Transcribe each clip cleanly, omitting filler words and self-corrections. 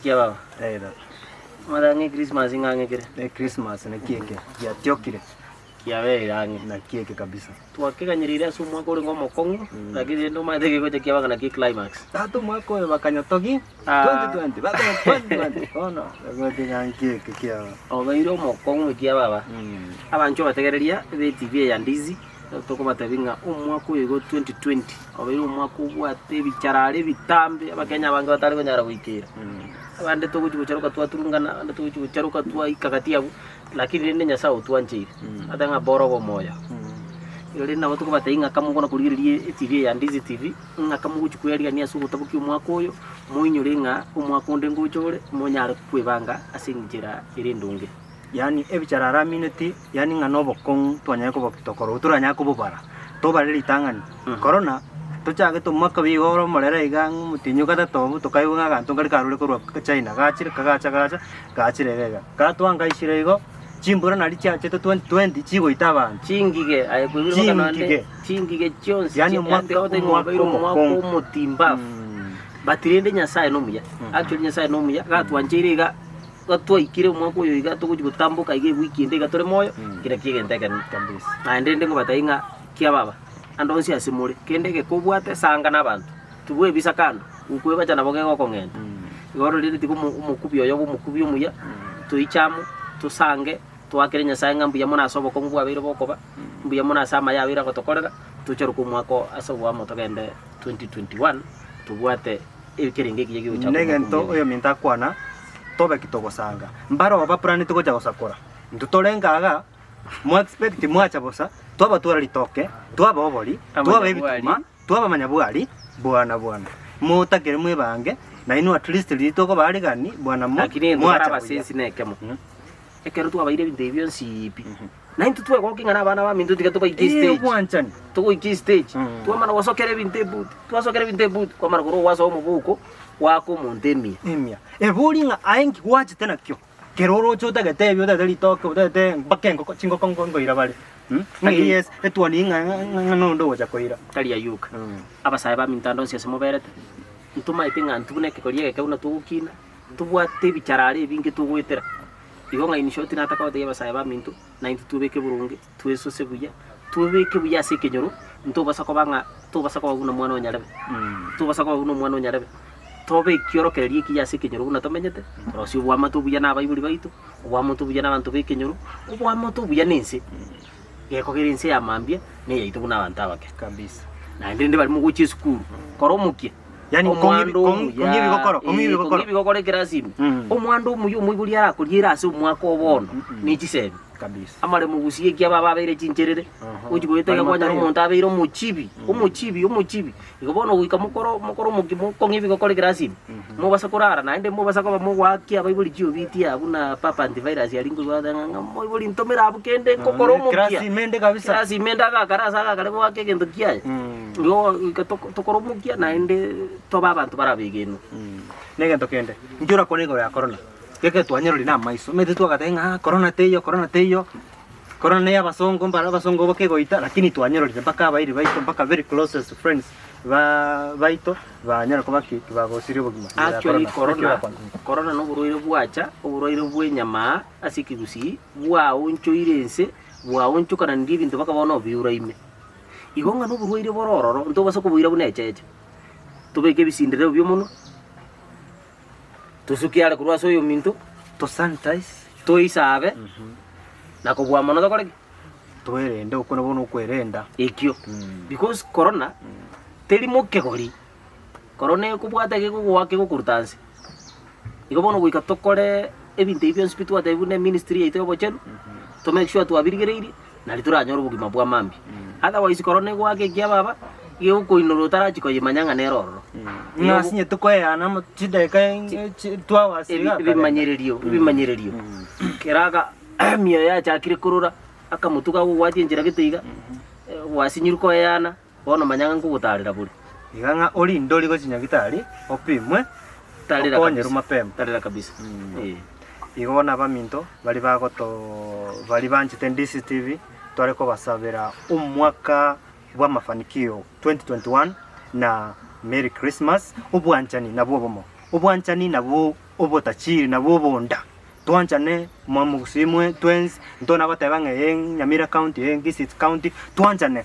Ekiababa. Eh tata. Omanyete ng'a echristmas ng'ang'e kere. Echristmas naki eke giatiokire. Kiabeire ang'e. Naki eke kabisa. Twakeganyereire ase omwaka orenge omokong'u, lakini rende omanyete gegocha kiaba ng'a naki eclimax. Tata omwaka oyo bakanyotogi Ah. 2020 bakanya 2020 bono egotiga nki eke kiaba. Obeire omokong'u ekiababa. Abanchwa abategereria be TV eye ya Ndizi, tokobatebia ng'a omwaka oyo igo 2020 obeire omwaka obwate ebicharara ebitambe abakenya abange batari konyara goikera. Abande togochi gocharoka twaturungana, abande togochi gocharoka twaika gati abwo, lakini rende Nyasaye otwancheire, ateba ng'a bora obe omoyo. Igo rende nabo tokobatebia ng'a kamokona korigereria etv eye ya Ndizi TV, ng'a kamogochi koyarigania ase ogotabokia omwaka oyo, moinyore ng'a omwaka onde ngocha ore, monyare kwebanga ase enchera ere endonge. Yaani ebicharara amineti, yaani ng'a nobokong'u twanyare koba tokoro toranyare kobobara, tobare ritang'ani. Korona, tochagete omwaka oyo iga ore omorere iga ng'a omotienyi o gatato obo tokaigwa ng'a aganto nkare karure korwa China, gachire kagacha gacha, gachire iga iga. Gatwangaisire igo, chimbura naria chiachete 2020 chigoita abanto. Chingige, aye kwaigure mpaka nonde, Chingige. chingige chionsi, Yaani chi- omwaka- yaani togoteba ng'a omwaka obeire omwaka omokong'u. omotimbafu. But rende Nyasaye nomuya, actually Nyasaye nomuya, gatwancheire iga. Gatwaikire omwaka oyo iga togochia gotamboka iga ewiki ende iga tore moyo, kera ki egento ekenene. Kabisa. Naende rende ngobatebia ng'a kia baba, ande onsi ase more, kende egeka obwate, sanga na abanto, tibwebisa kando, gokwebacha nabo gegokong'enta. Igo bono rende tiga omo omokubi oyo obe omokubi omuya, toiche amo, tosange, toakere Nyasaye ng'a mbuya mono ase obokong'u bwabeire bokoba, mbuya mono ase amaya abeire agotokorera, tocharoke omwaka oo ase oboamo togende 2021, tobwate. Ekerenge ekiya gegochaka Negento omokungu oyo. oyominto akwana, tobe ki togosanga. Mbaroo bapuraneti gocha gosakora. Intwe torenge iga, mo expect mwacha bosa, twabatwara ritoke, twaba obori, twaba Amanyabwari. ebituma, twaba amanyabwari, bwana bwana. Motakere mwebange, nainwe at least riria tokobaarigani, bwana mo, Lakini egento mwacha bare buya. abasensi nekemo. Ekero twabaire ebinto ebi bionsi pi, naintwe twegokia ng'a na abana baminto tiga tobaike Ee, estage. obwanchani. Togoika estage, Mm. twamana gosokera ebinto ebuti, twasokera ebinto ebuti, kwamana korwa gwasoa omoboko, gwaka omonto emia. Emia. Ebori ng'a aye nki gwachete nakio, kero oroche otagete ebi, otagete ritoke, otagete mpaka engoko, chingoko nko nkoira bare mh, ng'a Lakini- yes, etuoni ng'a ng'a ng'a nonde ogocha koira. Tari ayio oka. Abasae baminto ande onsi ase moberete, ntomaete ng'a intwe buna ekegori egeke buna togokina, ntobwate ebicharara ebinge togoetera. Igo ng'a in short nataka gotebia abasae baminto, naintwe twebeke boronge, twesose buya, twebeke buya ase ekenyoro, ntobasa koba ng'a tobasa koba buna omwana o nyarebe, tobasa koba buna omwana o nyarebe, tobe ekiorokererio ekiya ase ekenyoro buna tomenyete, torosie oboamate obuya na abaibori baito, oboamate obuya na abanto ba ekenyoro, oboamate obuya na ense, gekogera ense ya mambia, na eyaito buna abanto abake. Kabisa. Naende rende baria mogochia esukuru, kora omokia. Yaani Omwando kong'i- kong'i- omuya, kong'i ebigokoro, kong'i eh, ebigokoro. kong'i ebigokoro ekerasi ime. Mm. Omwando omuya omoibori arakoriere ase omwaka o bono, ne chisemi. Kabisa. Amaremo gusii ekia baba abeire chincherere, Aha. gochi goeta iga Barimo kwanyora taiyo. omonto abeire omochibi, omochibi, omochibi. Igo bono goika mokoro mokoro omokia mokong'e ebigokoro ekerasi ime, mobasa korara naende mobasa koba mogoakia abaibori chiobiti aa buna papa antivirus aria nkoigwa agoteba ng'a moibori ntomere abwo kende nkokora omokia. Ekerasi ime ende kabisa. Ekerasi ime ende agakare ase agakare goaka egento kiaye. Igo goika toko tokore omokia naende tobe abanto bare abegenwa. Negento kende, inki orakwane igoro ya korona? Geke twanyeroria na amaiso, omanyete twagateba ng'a korona teiyo, korona teiyo, korona neya abasongo mbare abasongo bakegoita, lakini twanyeroria mpaka abairi baito, mpaka very closest friends ba baito banyare koba ki? Bagosiria obogima igoro ya Actually korona. Naki korona, orakwane? korona na oborwaire bwacha, oborwaire bwa enyamaa ase ekegusii, bwaonchoire ense, bwaonchokananirie ebinto mpaka bono obiura ime. Igo ng'a noborwaire bore ororo, ntobasa koboira buna echeche, tobeke ebisindereo bi'omonwa, tosuke are korwa ase oyominto, To sanitize. toisabe, na kobua mono tokore ki? Toerende, okwo nabo nokwerenda. Ekio. Because korona, teri mokegori, korona ekobwata gekogoaka kegokoruta nse. Igo bono goika tokore ebinto ebi bionsi pi twatebia buna eministry yaito ya obochenu, to make sure twabirigereirie, nario toranyore obogima bwa mambia. Otherwise korona egoaka ekia baba, gegokoinora otarachi koyemanya ng'a nere ororo. Ng'a asinye tokoeana amo chidaeka two hours Ebi- iga akagenda. ebimanyererio ebimanyererio kera aka emioyo yachakire korora, akamotu kagogwatia enchera gete iga, gwasinyirwe koeana, bono manya ng'a nkogotarera bore. Iga ng'a orinde ori gochia nyagitari, opimwe, Tarera okonyerwe kabisa, mapema. tarera kabisa, eh. Igo bono abaminto baria bagoto baria banchete DCTV, tware kobasabera omwaka bw'amafanikio 2021 na Merry Christmas, obwanchani nabwo obomo, obwanchani nabwo. obotachiri nabwo obonda. Twanchane mwamogusii mwe twensi, ntona goteba ng'a ee Nyamira county, ee Kisii county, twanchane.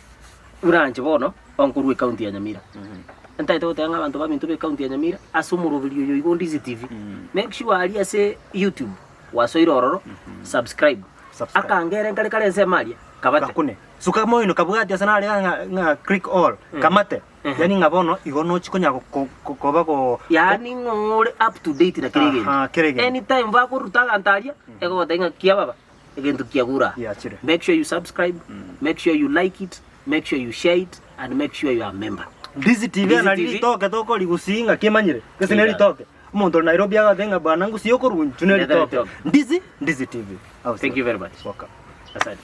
Buna inche bono, nkorwa ecounty ya Nyamira. Ntagete goteba ng'a abanto baminto ba ecounty ya Nyamira, ase omoroberi oyo igo Ndizi TV, make sure aria ase YouTube, gwasoire ororo, subscribe. Subscribe. Akangere nkare kare ensemo aria, kabate. Gakune. Suka moino kabwati ase nare ng'a ng'a click all, kamate. Yaani ng'a bono igo nochi konya ko- ko- koba go Yaani ng'o ore up to date na kera egento. Aha, kera egento. Anytime bakoruta aganto aria, egogotebia ng'a kia baba, egento kiagure aa. Giachire. Make sure you subscribe, make sure you like it, make sure you share it, and make sure you are a member. Ndizi TV Ndizi nari TV. ritoke tokorigusia ng'a kimanyire gese ne Iga. ritoke omonto ore Nairobi agote ng'a bwana ngusia okorwa inchu ne Ndetera ritoke ritoke. Ndizi Ndizi TV. Thank you very much. Welcome. Asante.